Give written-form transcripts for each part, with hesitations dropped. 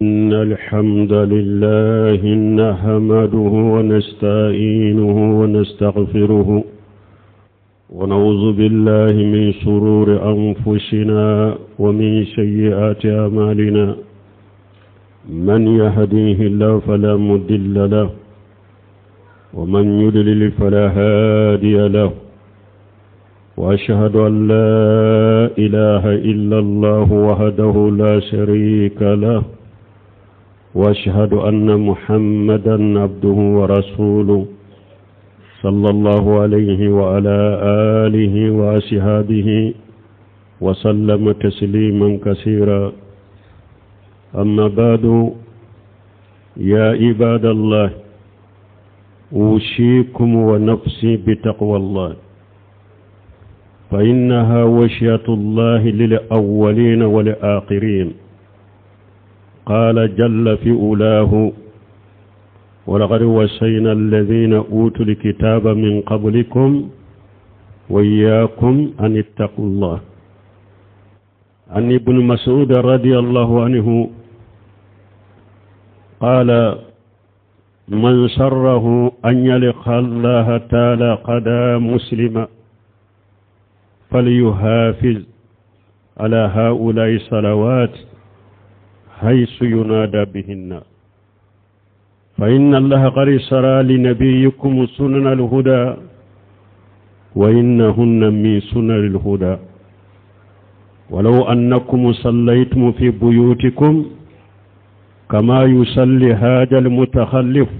إن الحمد لله نحمده ونستعينه ونستغفره ونعوذ بالله من شرور أنفسنا ومن سيئات أعمالنا من يهديه الله فلا مضل له ومن يضلل فلا هادي له واشهد ان لا اله الا الله وحده لا شريك له واشهد ان محمدا عبده ورسوله صلى الله عليه وعلى اله واصحابه وسلم تسليما كثيرا اما بعد يا عباد الله اوصيكم ونفسي بتقوى الله فإنها وشية الله للأولين والآخرين قال جل في أولاه ولقد وصينا الذين أوتوا الكتاب من قبلكم وإياكم أن اتقوا الله عن ابن مسعود رضي الله عنه قال من سره أن يلقى الله تعالى قدا مسلما فليحافظ على هؤلاء الصلوات حيث ينادى بهن فإن الله قد سرى لنبيكم سنن الهدى وإنهن من سنن الهدى ولو أنكم صليتم في بيوتكم كما يصلي هذا المتخلف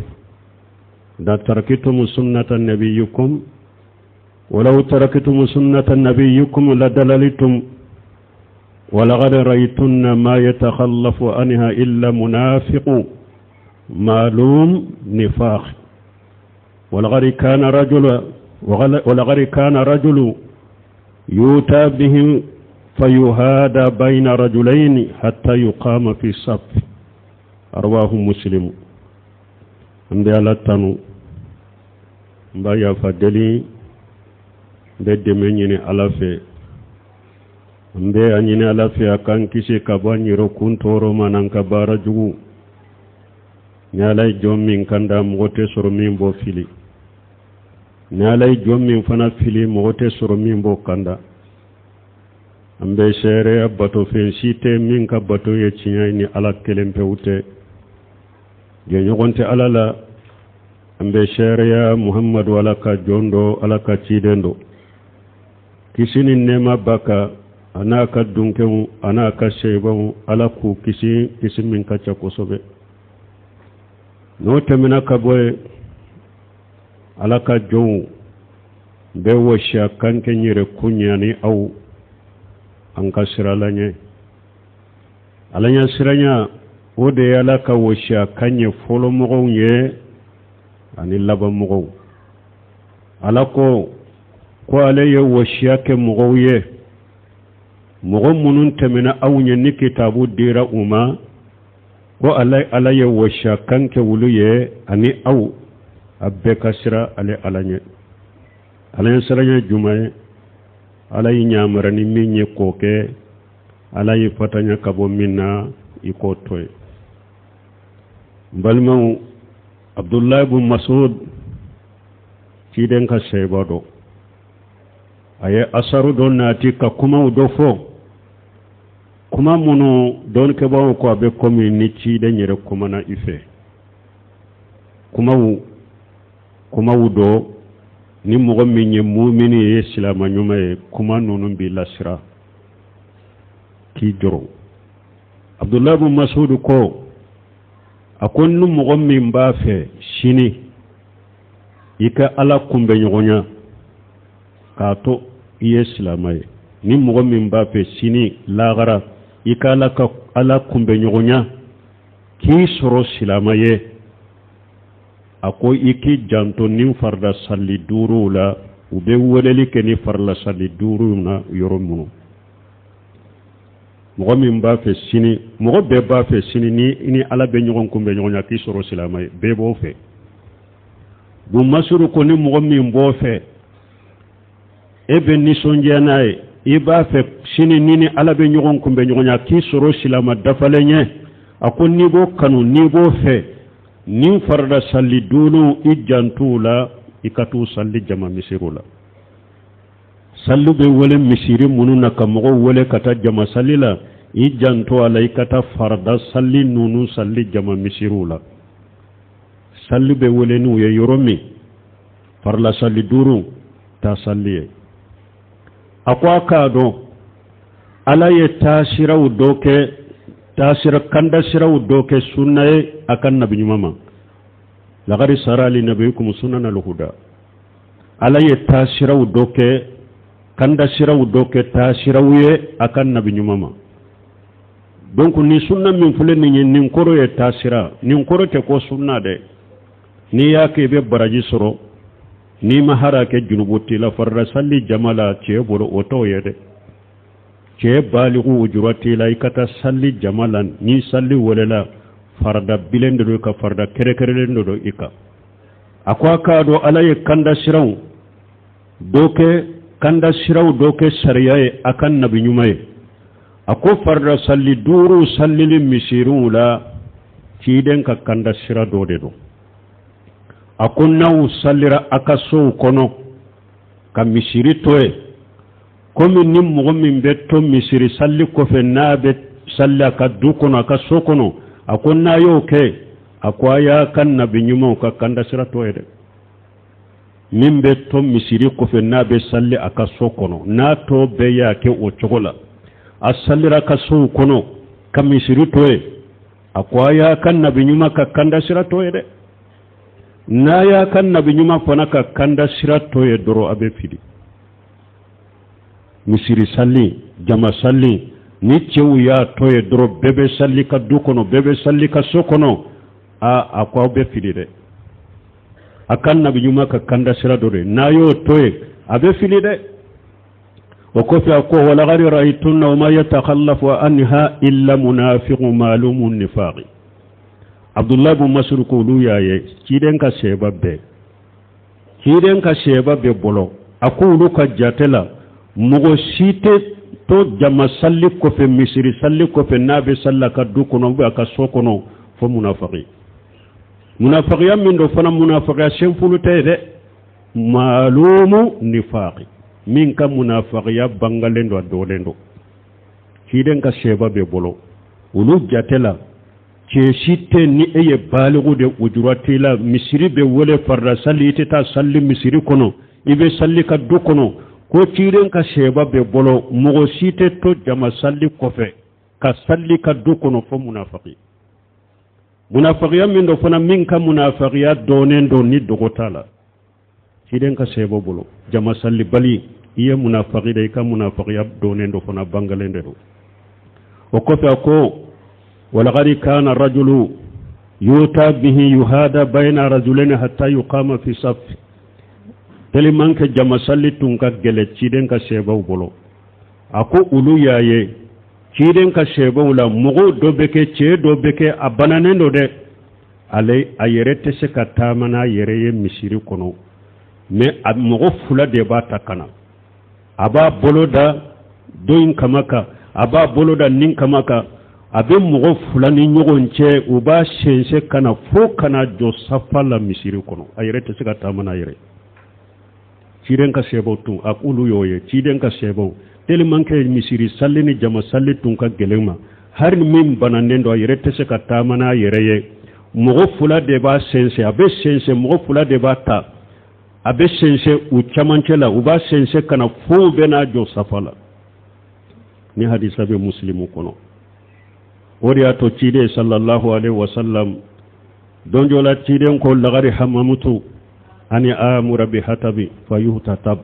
لتركتم سنة نبيكم ولو تركتم سنة نبيكم لدللتم ولقد رأيتن ما يتخلف عنها إلا منافق معلوم نفاق ولقد كان رجل ولقد كان رجل يؤتى به فيهادى بين رجلين حتى يقام في الصف رواه مسلم an bɛ ala tanu n b'a yafa deli n bɛ dɛmɛ ɲini ala fɛ n bɛ a ɲini ala fɛ a k'an kisi ka bɔ an yɛrɛkun tɔɔrɔ ma n'an ka baara jugu ni ala ye jɔn min kanda mɔgɔ tɛ sɔrɔ min b'o fili ni ala ye jɔn min fana fili mɔgɔ tɛ sɔrɔ min b'o kanda an bɛ seereya batofɛn si tɛ min ka bato ye tiɲɛ ye ni ala kelen pewu tɛ jɛɲɔgɔn tɛ ala la an bɛ seereya muhammadu ala ka jɔn dɔ ala ka ciden dɔ kisi ni nɛɛma b'a kan a n'a ka dunkew a n'a ka sebaw ala k'u kisi kisi min ka ca kosɛbɛ n'o tɛmɛna ka bɔ yen ala ka jɔnw n bɛ wasiya kan kɛ n yɛrɛ kun ye ani aw an ka siran ala ɲɛ ala ɲɛ siranya o de ye ala ka wasiya kan ye fɔlɔ mɔgɔw ye ani laban mɔgɔw ala ko ko ale ye wasiya kɛ mɔgɔw ye mɔgɔ minnu tɛmɛna aw ɲɛ ni kitabu dira u ma ko ala ala ye wasiya kan kɛ olu ye ani aw a bɛɛ ka siran ale ala ɲɛ ala ɲɛ siranya jumɛn ye ala y'i yamari ni min ye k'o kɛ ala y'i fatanya ka bɔ min na i k'o to yen n balimaw abudulayi bun masud ciden ka sɛba dɔ a ye asaru dɔ nati ka kumaw dɔ fɔ kuma minnu dɔnnikɛbaaw ko a bɛ komi ni ciden yɛrɛ kumana i fɛ kumaw kumaw dɔ ni mɔgɔ min ye mumini ye silama ɲuman ye kuma ninnu b'i lasiran k'i jɔrɔ abudulayi bun masudu ko a ko ni mɔgɔ min b'a fɛ sini i ka ala kunbɛnɲɔgɔnya k'a to i ye silama ye ni mɔgɔ min b'a fɛ sini lahara i ka ala ka ala kunbɛnɲɔgɔnya k'i sɔrɔ silama ye a ko i k'i janto ni farida sali duuruw la u bɛ weleli kɛ ni farida sali duuruw na yɔrɔ minnu mɔgɔ min b'a fɛ sini mɔgɔ bɛɛ b'a fɛ sini ni i ni ala bɛ ɲɔgɔn kunbɛn ɲɔgɔnya k'i sɔrɔ silama ye bɛɛ b'o fɛ bun masudu ko ni mɔgɔ min b'o fɛ e bɛ nisɔndiya n'a ye i b'a fɛ sini ni ni ala bɛ ɲɔgɔn kunbɛn ɲɔgɔnya k'i sɔrɔ silama dafalen ye A ko n'i b'o kanu, n'i b'o fɛ, nin farida salli duuru, i jant'u la, i ka t'u salli jama misiriw la. Salli bɛ wele misiri minnu na ka mɔgɔw wele ka taa jama salli la, i janto a la, i ka taa farida salli ninnu salli jama misiriw la. Salli bɛ wele n'u ye yɔrɔ min, farila salli duuru, taa salli ye. A ko a k'a dɔn Ala ye taasiraw dɔ kɛ, taasira kandasiraw dɔ kɛ sunna ye a ka nabi ɲuman ma. Lagadi sara li nabiyikum sunana alhuda. Ala ye taasiraw dɔ kɛ, kandasiraw dɔ kɛ taasiraw ye a ka nabi ɲuman ma. Donc ni sunna min filɛ nin ye, nin kɔrɔ ye taasira, nin kɔrɔ tɛ ko sunna dɛ. N'i y'a kɛ, i bɛ baraji sɔrɔ. N'i ma hara kɛ, junubu t'i la. Farida salli jama la cɛ bolo, o t'o ye dɛ. Cɛ baliku, ujura t'i la i ka taa salli jama la. Ni salli welela, farida bilen de don i kan, farida kɛrɛkɛrɛlen de don i kan. A ko a k'a dɔn Ala ye kanda siraw dɔ kɛ, kanda siraw dɔ kɛ sariya ye a ka nabi ɲuman ye. A ko farida salli duuru sallili misiriw la, ciden ka kanda sira dɔ de don. A ko n'aw sallira a ka sow kɔnɔ ka misiri to yen, komi ni mɔgɔ min bɛ to misiri salli kɔfɛ, n'a bɛ salli a ka du kɔnɔ, a ka so kɔnɔ, a ko n'a y'o kɛ, a ko a y'a ka nabi ɲumanw ka kanda sira to ye dɛ. Min bɛ to misiri kɔfɛ, n'a bɛ salli a ka so kɔnɔ, n'a tɔ bɛɛ y'a kɛ o cogo la, a sallira a ka sow kɔnɔ ka misiri to yen, a ko a y'a ka nabi ɲuman ka kanda sira to ye dɛ. N'a y'a ka nabi ɲuman fana ka kanda sira to ye dɔrɔn, a bɛ fili. Misiri salli, jama salli, ni cɛw y'a to ye dɔrɔn, bɛɛ bɛ salli ka du kɔnɔ, bɛɛ bɛ salli ka so kɔnɔ, a ko aw bɛ fili dɛ. A ka nabi ɲuman ka kanda sira dɔ de, n'a y'o to yen, a bɛ fili dɛ. O kɔfɛ a ko walakadi ra'aytunna wa ma yatakhallafu anha illa munafiqun ma'lumun nifaqi. Abdullahi bun Masud ko olu y'a ye ciden ka sɛba bɛɛ, ciden ka sɛba bɛɛ bolo. A ko olu ka jate la, mɔgɔ si tɛ to jama salli kɔfɛ, misiri salli kɔfɛ, n'a bɛ salli a ka du kɔnɔ ou a ka so kɔnɔ, fo munafaki. Munafakiya min don fana, munafakiya senfulu tɛ ye dɛ, maalumu nifaqi, min ka munafakiya bangalen don, a dɔnnen don ciden ka sɛba bɛɛ bolo. Olu jate la, cɛ si tɛ, ni e ye baliku de, ujura t'i la. Misiri bɛ wele farida salli, i tɛ taa salli misiri kɔnɔ, i bɛ salli ka du kɔnɔ. Ko ciden ka sɛba bɛɛ bolo, mɔgɔ si tɛ to jama salli kɔfɛ ka salli ka du kɔnɔ fo munafaki. Munafakiya min don fana, min ka munafakiya dɔnnen don, ni dogo t'a la ciden ka sɛbɔ bolo, jama sallibali, i ye munafaki de, i ka munafakiya dɔnnen don fana, bangalen de don. O kɔfɛ a ko walakadi kana rajulu yuta bihi yuhada bayna rajulaini hatta yuqama fi saf. Tellement que jama salli tun ka gɛlɛ ciden ka sɛbɛw bolo, a ko olu y'a ye ciden ka sɛbɛw la, mɔgɔw dɔ bɛ kɛ, cɛ dɔ bɛ kɛ, a bananen don dɛ, ale a yɛrɛ tɛ se ka taama n'a yɛrɛ ye misiri kɔnɔ, mais a mɔgɔ fila de b'a ta ka na, a b'a bolo da dɔ in kama kan, a b'a bolo da nin kama kan, a bɛ mɔgɔ fila ni ɲɔgɔn cɛ, u b'a sɛnsɛn ka na fo ka na jɔ safa la misiri kɔnɔ. A yɛrɛ tɛ se ka taama n'a yɛrɛ. Ciden ka sɛbɛw tun, a k'olu y'o ye ciden ka sɛbɛw, tellement que misiri salli ni jama salli tun ka gɛlɛn ma, hali min bananen don, a yɛrɛ tɛ se ka taama n'a yɛrɛ ye, mɔgɔ fila de b'a sɛnsɛn, a bɛ sɛnsɛn, mɔgɔ fila de b'a ta, a bɛ sɛnsɛn u camancɛ la, u b'a sɛnsɛn ka na fo u bɛ n'a jɔ safa la. Ni hadisa bɛ Musilimu kɔnɔ. O de y'a to ciden sallallahu alaihi wasallam, don dɔ la ciden ko lagari hamamutu ani amura bi hatabi fayuhtatab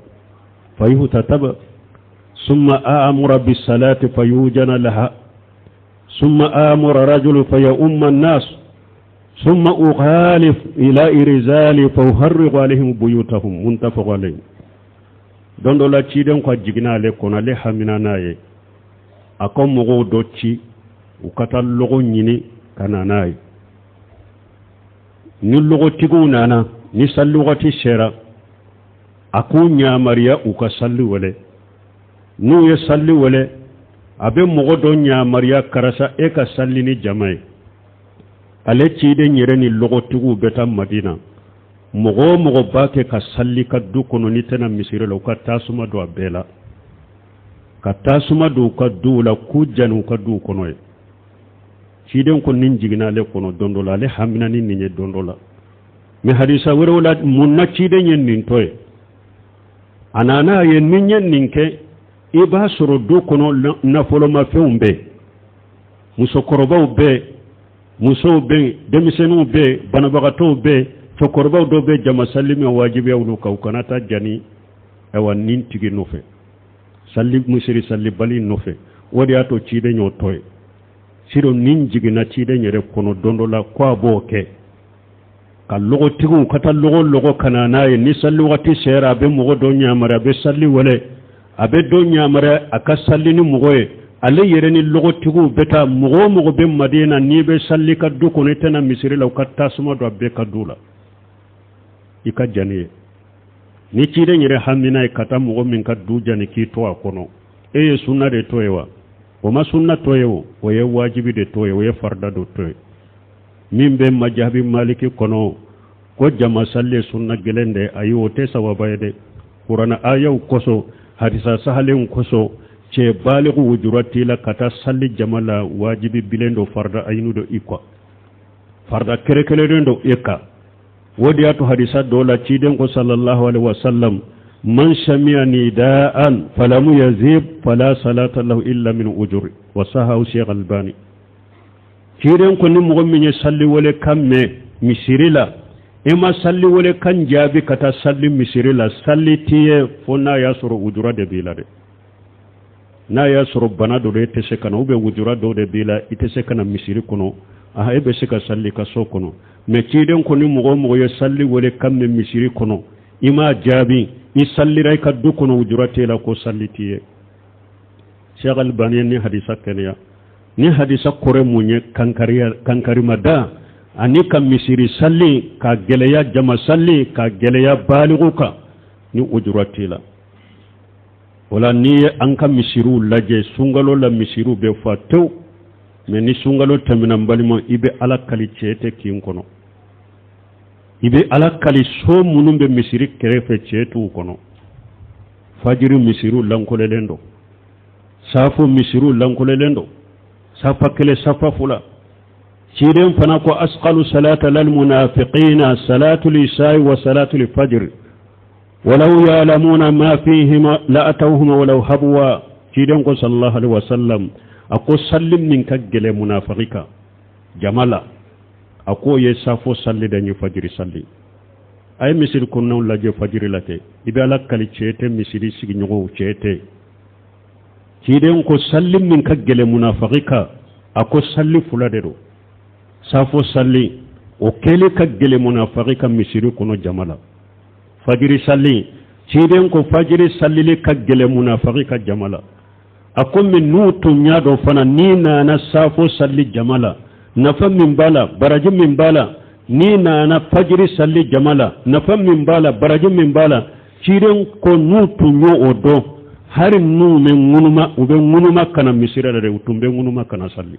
fayuhtatab summa amura bi salati fayujana laha summa amura rajulu faya umma an-nas summa ukhalif ila irizali fa uharriqu alaihim buyutahum. Muntafaq alayhi. Don dɔ la ciden ko a jiginna ale kɔnɔ, ale hamina n'a ye, a ka mɔgɔw dɔ ci u ka taa lɔgɔ ɲini ka na n'a ye. Ni lɔgɔtigiw nana, ni salli wagati sera, a k'u ɲamariya u ka salli wele. N'u ye salli wele, a bɛ mɔgɔ dɔ ɲamariya: karisa, e ka salli ni jama ye. Ale ciden yɛrɛ ni lɔgɔtigiw bɛ taa Madina. Mɔgɔ o mɔgɔ b'a kɛ ka sali i ka du kɔnɔ n'i tɛ na misiri la, u ka tasuma don a bɛɛ la. Ka tasuma don u ka duw la, k'u jani u ka duw kɔnɔ ye. Ciden ko nin jiginna ale kɔnɔ don dɔ la, ale hamina ni nin ye don dɔ la. Mais hadisa wɛrɛw la, mun na ciden ye nin to ye? A nana a ye ni n ye nin kɛ, i b'a sɔrɔ du kɔnɔ nafolomafɛnw bɛ yen, musokɔrɔbaw bɛ yen, musow bɛ yen, denmisɛnninw bɛ yen, banabagatɔw bɛ yen, cɛkɔrɔbaw dɔw bɛ jama sali ma wajibiya olu kan, u kana taa jani ayiwa nin tigi nɔfɛ, sali misiri salibali nɔfɛ. O de y'a to ciden y'o to ye. Sinon nin jiginna ciden yɛrɛ kɔnɔ don dɔ la ko a b'o kɛ ka lɔgɔtigiw ka taa lɔgɔ lɔgɔ ka na n'a ye. Ni sali wagati sera, a bɛ mɔgɔ dɔ yamaruya, a bɛ sali wele, a bɛ dɔ yamaruya a ka sali ni mɔgɔ ye. Ale yɛrɛ ni lɔgɔtigiw bɛ taa. Mɔgɔ o mɔgɔ bɛ Madina, n'i bɛ sali ka du kɔnɔ, i tɛ na misiri la, u ka tasuma don a bɛɛ ka du la, i ka jani ye. Ni ciden yɛrɛ hamina ye ka taa mɔgɔ min ka du jani k'i to a kɔnɔ, e ye sunna de to ye wa? O ma sunna to ye o, o ye wajibi de to ye, o ye farida de to ye. Min bɛ majabi maliki kɔnɔ ko jama sali ye sunna gɛlɛn de, ayi, o tɛ sawaba ye dɛ. Kuranɛ ayaw kosɔn, hadisa sahalenw kosɔn, cɛ baliku wujura t'i la ka taa sali jama la, wajibi bilen don, farida ayinu don i kan, farida kɛrɛkɛrɛnnen don e kan. O de y'a to hadisa dɔ la, ciden ko sallallahu alaihi wasallam: man sami'a nidaan falamu yazib fala salata lahu illa min ujuri wa sahahu Sheikh Albani. Ciden ko ni mɔgɔ min ye sali wele kan mɛn misiri la, i ma sali wele kan jaabi ka taa sali misiri la, sali t'i ye fo n'a y'a sɔrɔ wujura de b'i la dɛ. N'a y'a sɔrɔ bana dɔ de e tɛ se ka na, ou bien wujura dɔ de b'i la, i tɛ se ka na misiri kɔnɔ, aha, e bɛ se ka sali ka so kɔnɔ. Mais ciden ko ni mɔgɔ o mɔgɔ ye sali wele kan mɛn misiri kɔnɔ, i m'a jaabi, i salira i ka du kɔnɔ, wujura t'e la, ko sali t'i ye. Cheikh Albani ni hadisa kɛnɛya. Ni hadisa kɔrɔ mun ye? Kankarimada ani ka misiri sali ka gɛlɛya, jama sali ka gɛlɛya baliku kan ni ujura t'i la. O la, n'i ye an ka misiriw lajɛ sunkalo la, misiriw bɛ fa tewu. Mais ni sunkalo tɛmɛna, n balima, i bɛ Ala kali, cɛ tɛ kin kɔnɔ. I bɛ Ala kali, so minnu bɛ misiri kɛrɛfɛ, cɛ t'u kɔnɔ. Fajiri misiriw lankolelen don, safo misiriw lankolelen don, safa kelen, safa fila. Ciden fana ko: asqalu salata lal munafiqina salatul isai wa salatul fajr walaw ya'lamuna ma fihima la atawhuma walaw habwa. Ciden ko sallallahu alaihi wasallam, a ko salli min ka gɛlɛn munafiki kan jama la, a k'o ye safo salli de ye, fajiri salli. A ye misiri kɔnɔnaw lajɛ fajiri la kɛ, i bɛ Ala kali, cɛ tɛ misiri sigiɲɔgɔnw, cɛ tɛ. Ciden ko salli min ka gɛlɛn munafiki kan, a ko salli fila de don. Safo salli, o kɛli ka gɛlɛn munafiki kan misiri kɔnɔ jama la. Fajiri salli, ciden ko fajiri sallili ka gɛlɛn munafiki kan jama la. A ko min n'u tun y'a dɔn fana, n'i nana safo salli jama la, nafa min b'a la, baraji min b'a la, n'i nana fajiri salli jama la, nafa min b'a la, baraji min b'a la, ciden ko n'u tun y'o o dɔn, hali n'u bɛ ŋunuma, u bɛ ŋunuma ka na misiri la dɛ, u tun bɛ ŋunuma ka na salli.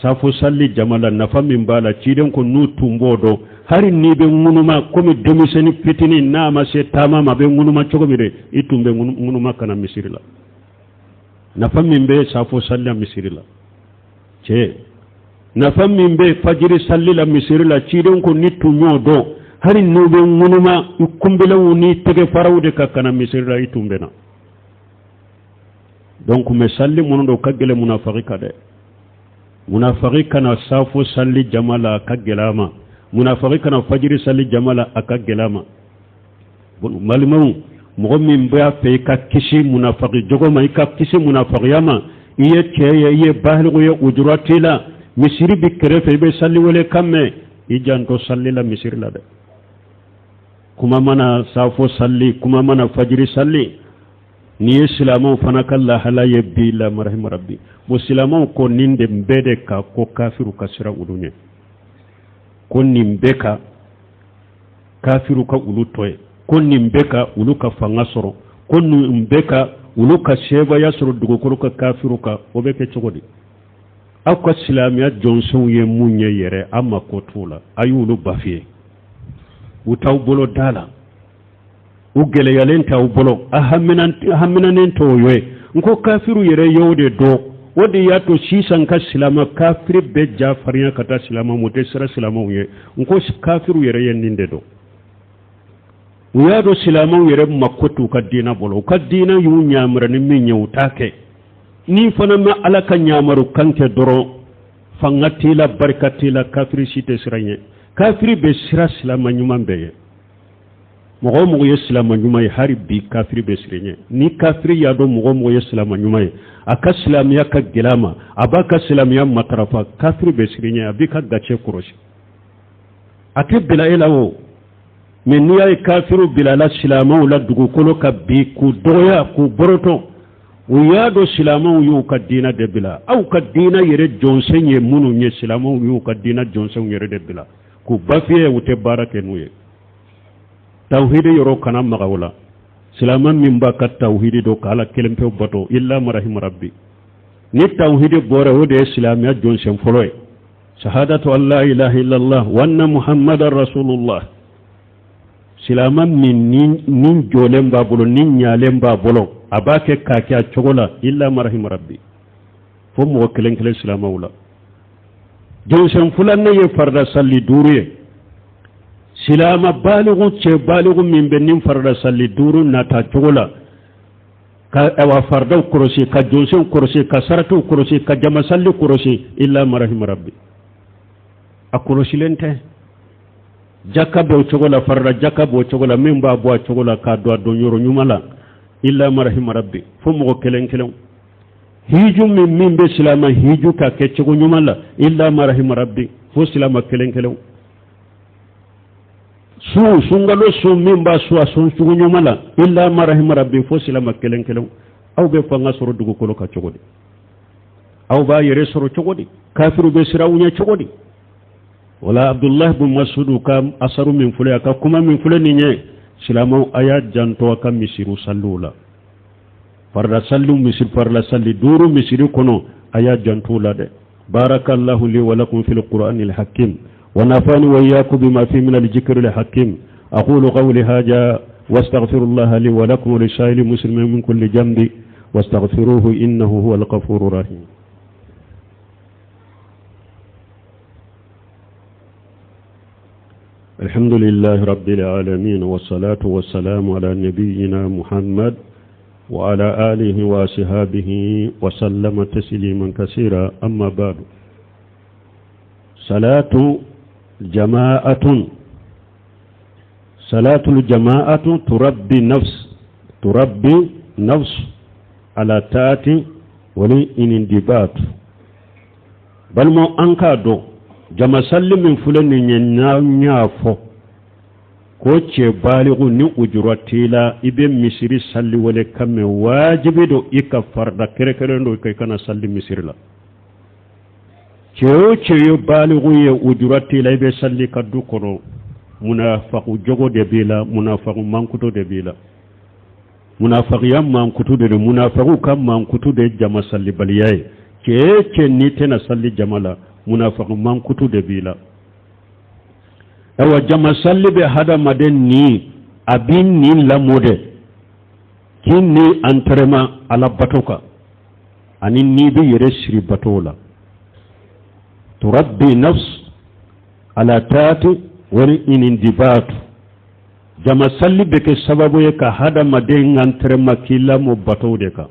Safo salli jama la, nafa min b'a la, ciden ko n'u tun b'o dɔn, hali n'i bɛ ŋunuma komi denmisɛnnin fitinin n'a ma se taama ma, a bɛ ŋunuma cogo min dɛ, i tun bɛ ŋunuma ka na misiri la. Nafa min bɛ safo salli la misiri la, cɛ, nafa min bɛ fajiri salli la misiri la, ciden ko ni tun y'o dɔn, hali n'u bɛ ŋunuma i kunbɛlɛw ni tɛgɛfaraw de ka kana misiri la, i tun bɛ na. Donc mais salli minnu don ka gɛlɛn munafaki kan dɛ. Munafaki ka na safo salli jama la, a ka gɛlɛn a ma. Munafaki ka na fajiri salli jama la, a ka gɛlɛn a ma. Balimaw, mɔgɔ min b'a fɛ i ka kisi munafaki jogo ma, i ka kisi munafakiya ma, i ye cɛ ye, i ye baliku ye, ujura t'i la, misiri bi kɛrɛfɛ, i bɛ salli wele kan mɛn, i janto salli la misiri la dɛ. Kuma mana safo salli, kuma mana fajiri salli. N'i ye silamɛw fana ka lahala ye bi la, marahima rabbi, bon, silamɛw ko nin de bɛɛ de ka ko kafiru ka sira olu ɲɛ, ko nin bɛɛ ka kafiru ka olu tɔ ye, ko nin bɛɛ ka olu ka fanga sɔrɔ, ko nin bɛɛ ka olu ka sebaya sɔrɔ dugukolo ka kafiru kan. O bɛ kɛ cogo di? Aw ka silamɛya jɔsenw ye mun ye yɛrɛ, aw mako t'u la, a y'olu bafouer. U t'aw bolo da la, u gɛlɛyalen t'aw bolo, a haminanen t'o ye. N ko kafiru yɛrɛ y'o de dɔn, o de y'a to sisan ka silama kafiri bɛɛ ja farinya ka taa silama ma, u tɛ siran silamaw ye. N ko kafiru yɛrɛ ye nin de dɔn. U y'a dɔn silamaw yɛrɛ mako t'u ka diinɛ bolo, u ka diinɛ y'u ɲamara ni min ye, u t'a kɛ. N'i fana ma Ala ka ɲamaru kan kɛ dɔrɔn, fanga t'i la, barika t'i la, kafiri si tɛ siran ɲɛ. Kafiri bɛ siran silama ɲuman bɛɛ ye. Mɔgɔ o mɔgɔ ye silama ɲuman ye, hali bi kafiri bɛ siran ɲɛ. Ni kafiri y'a dɔn mɔgɔ o mɔgɔ ye silama ɲuman ye, a ka silamɛya ka gɛlɛn a ma, a b'a ka silamɛya matarafa, kafiri bɛ siran ɲɛ, a b'i ka gacɛ kɔrɔsi, a tɛ bila e la o. Mais n'i y'a ye kafiriw bilala silamɛw la dugukolo kan bi, k'u dɔgɔya, k'u bɔrɔtɔ, u y'a dɔn silamɛw y'u ka diinɛ de bila. Aw ka diinɛ yɛrɛ jɔnsen ye minnu ye, silamɛw y'u ka diinɛ jɔnsenw yɛrɛ de bila k'u bafouer, u tɛ baara kɛ n'u ye. Tawhidi yɔrɔ kana maga o la. Silamɛ min b'a ka tawhidi dɔn ka Ala kelen pewu bato, illa man rahima rabbi, ni tawhidi bɔra, o de ye silamɛya jɔnsen fɔlɔ ye. Shahadatu an la ilaha illallah wa anna muhammadan rasulullah. Silamɛ min ni jɔlen b'a bolo, ni ɲalen b'a bolo, a b'a kɛ k'a kɛ a cogo la, illa man rahima rabbi, fo mɔgɔ kelen kelen silamɛw la. Jɔnsen filanan ye farida salli 5 ye. Silamɛ baligu, cɛ baligu min bɛ nin farida salli 5 nata cogo la, ka awa faridaw kɔlɔsi, ka jɔnsenw kɔlɔsi, ka saratiw kɔlɔsi, ka jamasalli kɔlɔsi, illa man rahima rabbi, a kɔlɔsilen tɛ. Jaka b'o cogo la, farida jaka b'o cogo la, min b'a bɔ a cogo la k'a don a don yɔrɔ ɲuman la, illa man rahima rabbi, fo mɔgɔ kelen kelen. Hiju min bɛ silamɛ hiju ka kɛ cogo ɲuman la, illa man rahima rabbi, fo silamɛ kelen kelen. Sun, sunkalo sun, min b'a sun a sun cogo ɲuman la, illa man rahima rabbi, fo silamɛ kelen kelen. Aw bɛ fanga sɔrɔ dugukolo kan cogo di? Aw b'a yɛrɛ sɔrɔ cogo di? Kafiriw bɛ siran aw ɲɛ cogo di? Wala Abdullahi bin Masudu ka asaru min filɛ, a ka kuma min filɛ nin ye, silamɛw a y'a janto a ka misiriw salliw la. Farida salliw, misiri farida salli 5 misiri kɔnɔ, a y'a janto la dɛ. Barakallahu li wa lakum fil qur'anil hakim wa nafani wa iyyakum bima fi min al-dhikril hakim. Aqulu qawli hadha wastaghfirullaha li wa lakum wa lisa'iril muslimin min kulli jambi wastaghfiruhu innahu huwal ghafurur rahim. الحمد لله رب العالمين والصلاة والسلام على نبينا محمد وعلى آله وصحبه وسلم تسليما كثيرا. أما بعد، صلاة جماعة، صلاة الجماعة تربي نفس، تربي نفس على تاتي والانضباط. بل ما أنكادو jama salli min filɛ nin ye, n'an y'a fɔ ko cɛ baligu ni ujura t'i la, i bɛ misiri salli wale kan mɛn, wajibi don i ka farida kɛrɛnkɛrɛn don i kana salli misiri la. Cɛ o cɛ ye baligu ye, ujura t'i la, i bɛ salli ka du kɔnɔ, munafaku jogo de b'i la, munafaku mankutu de b'i la, munafakiya mankutu de don, munafakiw ka mankutu de ye jama sallibaliya ye. Cɛ o cɛ n'i tɛna salli jama la, munafaku mankutu de b'i la. Ayiwa, jama salli bɛ hadamaden ni a b'i ni lamɔ de, k'i ni entraînement Ala bato kan, ani n'i bɛ yɛrɛ siri bato la. Turabbi nafs ala taati wal inindibatu. Jama salli bɛ kɛ sababu ye ka hadamaden entraînement k'i lamɔ batow de kan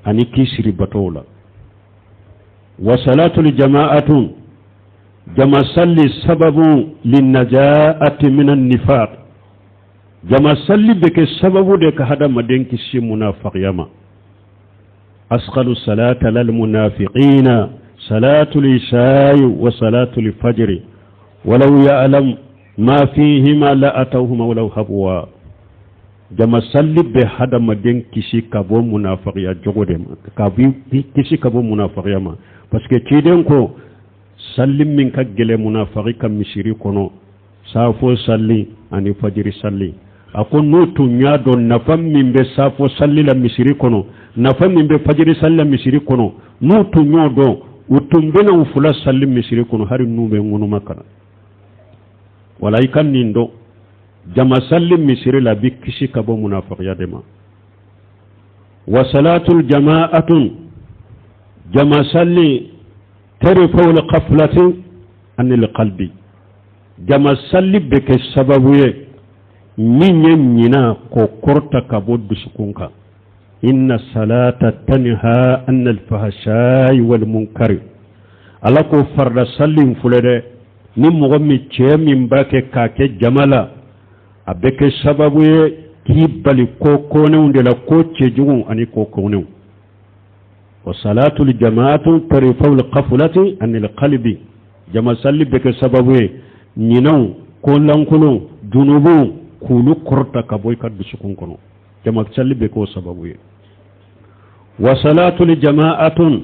ani k'i siri batow la. Wa salatul jama'atun, jama salli sababu linnajaati minan nifaq. Jama salli bɛ kɛ sababu de ka hadamaden kisi munafakiya ma. Asqalu salata lil munafiqina salatul isha'i wa salatul fajri walau ya'lam ma fihima la atawhuma walau habwa. Jama salli bɛ hadamaden kisi ka bɔ munafakiya jogo de ma, ka kisi ka bɔ munafakiya ma, parce que ciden ko salli min ka gɛlɛn munafaki ka misiri kɔnɔ, safo salli ani fajiri salli. A ko n'u tun y'a dɔn nafa min bɛ safo salli la misiri kɔnɔ, nafa min bɛ fajiri salli la misiri kɔnɔ, n'u tun y'o dɔn, U tun bɛna u fula salli misiri kɔnɔ hari n'u bɛ ŋunuma ka na. Wala i ka nin dɔn, jama salli misiri la b'i kisi ka bɔ munafakiya de ma. Wa salatul jama'atun, jama salli tarfa'ul ghaflati anil qalbi, jama salli bɛ kɛ sababu ye min ye ɲina k'o kɔrɔta ka bɔ dusukun kan. Inna salata tanha anil fahsha'i wal munkari, Ala ko farida salli in filɛ dɛ, ni mɔgɔ min cɛ min b'a kɛ k'a kɛ jama la, a bɛ kɛ sababu ye k'i bali ko kɔnɛw de la, ko cɛjugu ani ko kɔnɛw. Wa salatul jama'atu tarfa'ul ghaflati anil qalbi, jama salli bɛ kɛ sababu ye ɲinɛw, ko lankolon, junubuw k'olu kɔrɔta ka bɔ i ka dusukun kɔnɔ. Jama salli bɛ k'o sababu ye. Wa salatul jama'atun,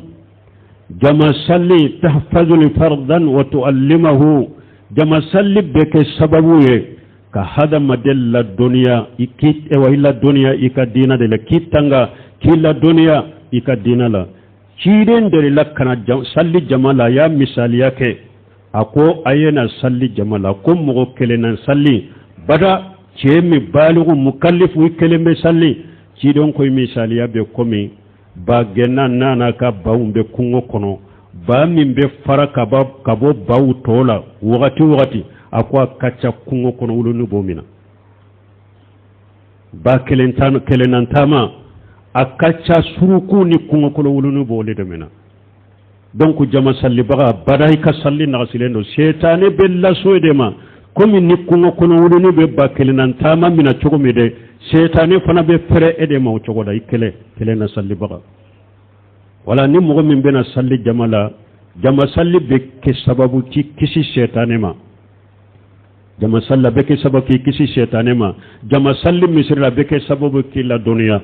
jama salli tahfazul fardan wa tu'allimahu, jama salli bɛ kɛ sababu ye ka hadamaden ladɔnniya i k'i i ladɔnniya i ka diina de la, k'i tanga k'i ladɔnniya i ka diina la. Ciden delila ka na salli jama la, a y'a misaliya kɛ, a ko a ye na salli jama la ko mɔgɔ kelen na salli bada, cɛ min baligu mukalifu i kelen bɛ salli. Ciden ko i misaliya bɛ komi ba gɛnna n'a n'a ka baw bɛ kungo kɔnɔ, ba min bɛ fara ka bɔ baw tɔ la wagati wagati, a ko a ka ca kungo kɔnɔ wuluni b'o minɛ. Ba kelen kelenna taama a ka ca suruku ni kungo kɔnɔ wuluni b'o de minɛ. Donc jama sallibaga bada i ka salli nagasilen don, setane bɛ laso de ma komi ni kungo kɔnɔ wuluni bɛ ba kelenna taama minɛ cogo min dɛ, setane fana bɛ fɛrɛ e de ma o cogo la, i kelen kelen na sallibaga. Wala ni mɔgɔ min bɛna salli jama la, jama salli bɛ kɛ sababu k'i kisi setane ma. Jama salli bɛ kɛ sababu k'i kisi setane ma. Jama salli misiri la bɛ kɛ sababu k'i ladɔnniya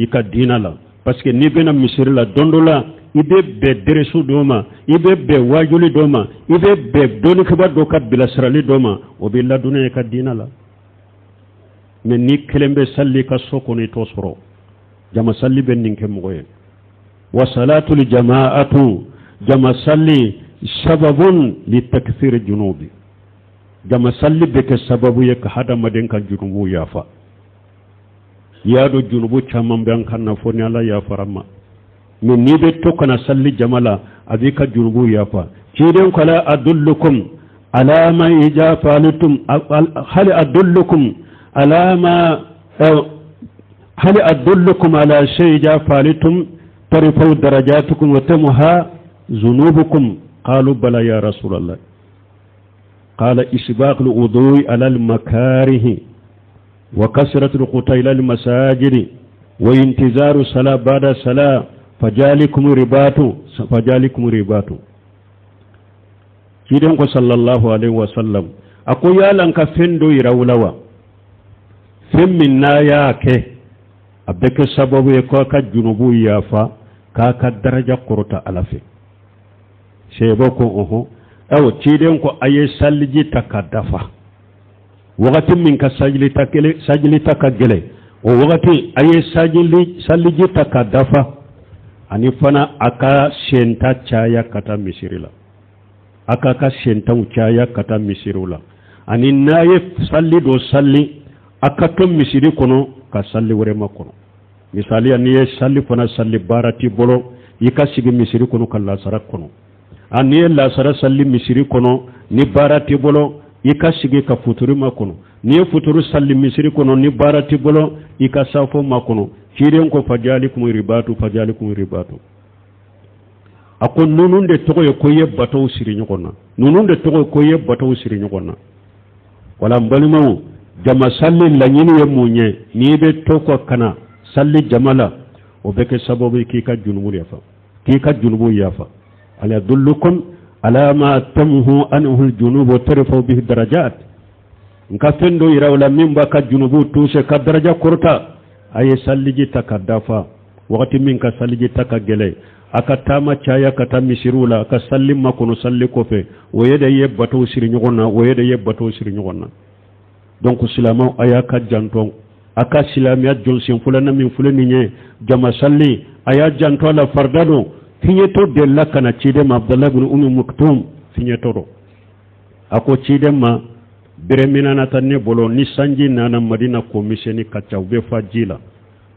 i ka diina la, parce que n'i bɛna misiri la don dɔ la, i bɛ bɛn deresu dɔ ma, i bɛ bɛn wajuli dɔ ma, i bɛ bɛn dɔnnikɛba dɔ ka bilasirali dɔ ma, o b'i ladɔnniya i ka diina la. Mais n'i kelen bɛ salli i ka so kɔnɔ, i t'o sɔrɔ. Jama salli bɛ nin kɛ mɔgɔ ye. Wa salatul jama'atu, jama salli sababun li takfir junubi, jama salli bɛ kɛ sababu ye ka hadamaden ka junubu yafa. I y'a dɔn junubu caman bɛ an kan na fo ni Ala yafara ma, mais n'i bɛ to kana salli jama la, a b'i ka junubu yafa. Ciden ko ala adullukum ala ma ija falitum hal adullukum ala ma hal adullukum ala shay ija falitum tarfa'u darajatukum wa tamha zunubukum qalu bala ya rasulallah qala isbaq al-wudu'i ala al-makarih wa kasratu al-quta ila al-masajid wa intizaru salat ba'da salat fajalikum ribatu fajalikum ribatu. Ciden ko sallallahu alaihi wa sallam a ko yalan ka fɛn dɔ yira u la wa, fɛn min n'a y'a kɛ a bɛ kɛ sababu ye k'a ka junubu yafa, k'a ka daraja kɔrɔta Ala fɛ. Sɛbɛ ko ɔhɔn. Ayiwa, ciden ko a ye saliji ta ka dafa wagati min ka sajili ta kelen sajili ta ka gɛlɛn, o wagati a ye saliji ta ka dafa, ani fana a ka senta caya ka taa misiri la, a k'a ka sentaw caya ka taa misiriw la, ani n'a ye salli dɔ salli, a ka to misiri kɔnɔ ka salli wɛrɛ makɔnɔ. Misaliya, n'i ye salli fana salli baara t'i bolo, i ka sigi misiri kɔnɔ ka lasara kɔnɔ. A n'i ye lasara salli misiri kɔnɔ ni baara t'i bolo, i ka sigi ka futuri makɔnɔ. N'i ye futuru salli misiri kɔnɔ ni baara t'i bolo, i ka safo makɔnɔ. Ciden ko fajalikum ribatu fajalikum ribatu. A ko ninnu de tɔgɔ ye ko i ye batow siri ɲɔgɔn na, ninnu de tɔgɔ ye ko i ye batow siri ɲɔgɔn na. Wala n balimaw, jama salli laɲini ye mun ye? N'i bɛ to ka kana salli jama la, o bɛ kɛ sababu ye k'i ka junubu yafa, k'i ka junubu yafa. Ala yadullukum ala ma tamhu anhu aljunubu tarfa'u bihi darajat. N ka fɛn dɔ yira o la min b'a ka junubu tuse ka daraja kɔrɔta. A ye salliji ta ka dafa wagati min ka salliji ta ka gɛlɛn, a ka taama caya ka taa misiriw la, a ka salli makɔnɔ salli kɔfɛ, o ye de ye batow siri ɲɔgɔn na, o ye de ye batow siri ɲɔgɔn na. Donc silamɛw, a y'a ka janto a ka silamɛya jɔnsen fɔlɔ na min filɛ nin ye, jama salli, a y'a janto a la, farida don. Fiɲɛtɔ delila ka na ciden ma, Abudulayi bin Umi Maktum, fiɲɛtɔ dɔ. A ko ciden ma, bereminana tɛ ne bolo, ni sanji nana Madina, ko misɛnni ka ca, u bɛ fa ji la,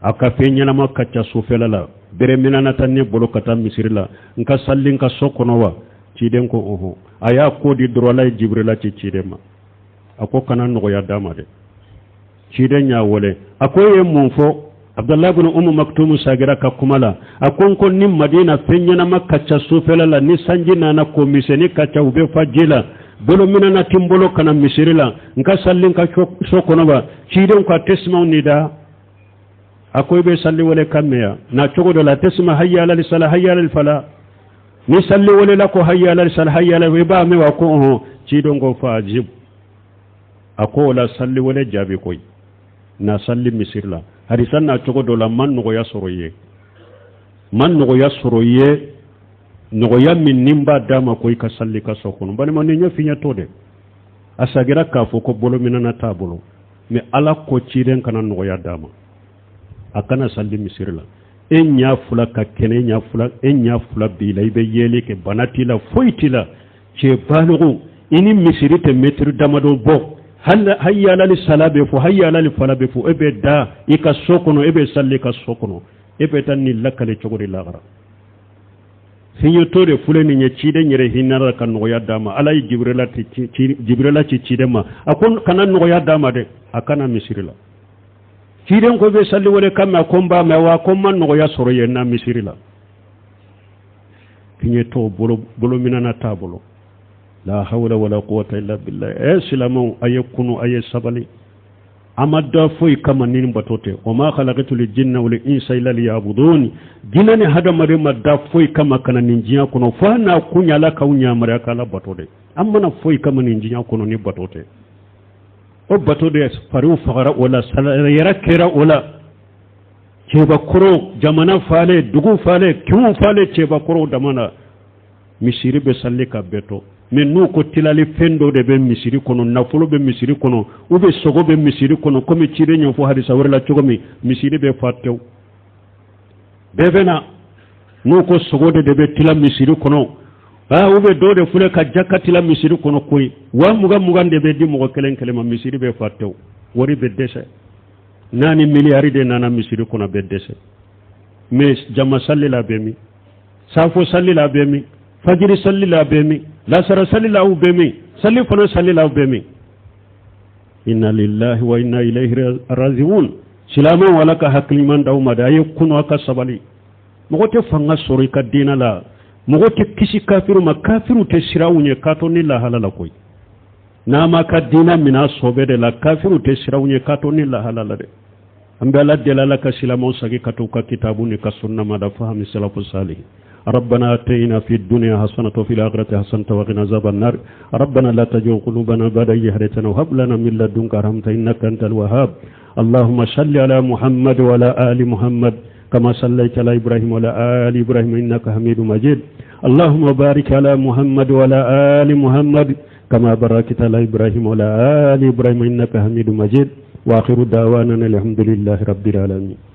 a ka fɛn ɲɛnama ka ca sufɛla la. Bereminana tɛ ne bolo ka taa misiri la, n ka sali n ka so kɔnɔ wa? Ciden ko ɔhɔn. A y'a ko di dɔrɔn, Ala ye Jibirila ci ciden ma. A ko kana nɔgɔya d'a ma dɛ. Ciden y'a wele, a ko e ye mun fɔ? Abudulayi bin Umu Makitumu sagira ka kuma la. A ko n ko ni Madina fɛn ɲɛnama ka ca sufɛla la, ni sanji nana, ko misɛnni ka ca, u bɛ fa ji la, bolo minana tɛ n bolo ka na misiri la, n ka sali n ka so kɔnɔ wa? Ciden ko a tasma'u nida. A ko i bɛ sali wele kan mɛn yan na cogo dɔ la, tasma'u hayya alal sala, hayya alal fala. Ni sali welela ko hayya alal sala, hayya alal, i b'a mɛn wa? Ko ɔhɔn. Ciden ko fa ajib. A ko o la sali wele jaabi koyi, na sali misiri la. Hadisa na cogo dɔ la, ma nɔgɔya sɔrɔ i ye, ma nɔgɔya sɔrɔ i ye, nɔgɔya min ni n b'a d'a ma ko i ka sali ka so kɔnɔ. Balima, ni ɲɛ fiɲɛtɔ de a sagira k'a fɔ ko bolominɛna t'a bolo, mɛ Ala ko ciden kana nɔgɔya d'a ma, a kana sali misiri la. E ɲa fila ka kɛnɛ, e ɲa fila, e ɲa fila b'i la, i bɛ yeli kɛ, bana t'i la, foyi t'i la, cɛ baliku, i ni misiri tɛ mɛtiri damadɔ bɔ. Hayya alal sala bɛ fɔ, hayya alal fala bɛ fɔ, e bɛ da i ka so kɔnɔ, e bɛ sali i ka so kɔnɔ, e bɛ taa nin lakale cogo de lahara? Fiɲɛtɔ de filɛ nin ye. Ciden yɛrɛ hinɛra ka nɔgɔya d'a ma. Ala ye Jibirila ci ciden ma. A ko kana nɔgɔya d'a ma dɛ, a kana misiri la. Ciden ko bɛ sali wele kan mɛn? A ko n b'a mɛn wa. Ko n ma nɔgɔya sɔrɔ yen na misiri la. Fiɲɛtɔ, bolo bolominɛna t'a bolo. La hawla wala quwwata illa billah. E silamɛw, a ye kunu, a ye sabali. A ma da foyi kama ni bato tɛ. Wa ma khalaqtul jinna wal insa illa liya'budun. Jinɛ ni hadamaden ma da foyi kama ka na nin diɲɛ kɔnɔ fo n'a kun ala k'aw yamaruya k'ala bato de. An mana foyi kama nin diɲɛ kɔnɔ ni bato tɛ. O bato de fariw fagara o la, yɛrɛ kɛra o la. Cɛbakɔrɔw, jamana falen, dugu falen, kinw falen, cɛbakɔrɔw dama na. Misiri bɛ sali ka bɛɛ to, mɛ n'u ko tilali fɛn dɔ de bɛ misiri kɔnɔ, nafolo bɛ misiri kɔnɔ, u bɛ sogo bɛ misiri kɔnɔ, komi ciden ɲɛfɔ hadisa wɛrɛ la cogo min, misiri bɛ fa tewu, bɛɛ bɛ na. N'u ko sogo de bɛ tila misiri kɔnɔ, aa, u bɛ dɔ de filɛ ka jaka tila misiri kɔnɔ koyi, 20,000 20,000 de bɛ di mɔgɔ kelen kelen ma, misiri bɛ fa tewu, wari bɛ dɛsɛ. N'a ni miliyari de nana misiri kɔnɔ, bɛ dɛsɛ. Mɛ jama sali la bɛ min? Safo sali la bɛ min? Fajiri sali la bɛ min? Lasara sali la aw bɛ min? Sali fana sali la aw bɛ min? Inna lillahi wa inna ilayhi rajiun. Silamɛw, Ala ka hakili ɲuman d'aw ma dɛ. A ye kunu, a ka sabali. Mɔgɔ tɛ fanga sɔrɔ i ka diinɛ la, mɔgɔ tɛ kisi kafiru ma, kafiru tɛ siran aw ɲɛ k'a to ni lahala la koyi. N'a ma ka diinɛ minɛ sɔbɛ de la, kafiru tɛ siran aw ɲɛ k'a to ni lahala la dɛ. An bɛ Ala deli, Ala ka silamɛw sagi ka to ka kitabu ni ka sunna ma da fahami salafu salih. ربنا اتنا في الدنيا حسنة وفي الآخرة حسنة وقنا عذاب النار. ربنا لا تزغ قلوبنا بعد إذ هديتنا وهب لنا من لدنك رحمة إنك أنت الوهاب. اللهم صل على محمد وعلى آل محمد كما صليت على إبراهيم وعلى آل إبراهيم إنك حميد مجيد. اللهم بارك على محمد وعلى آل محمد كما باركت على إبراهيم وعلى آل إبراهيم إنك حميد مجيد. وآخر دعوانا الحمد لله رب العالمين.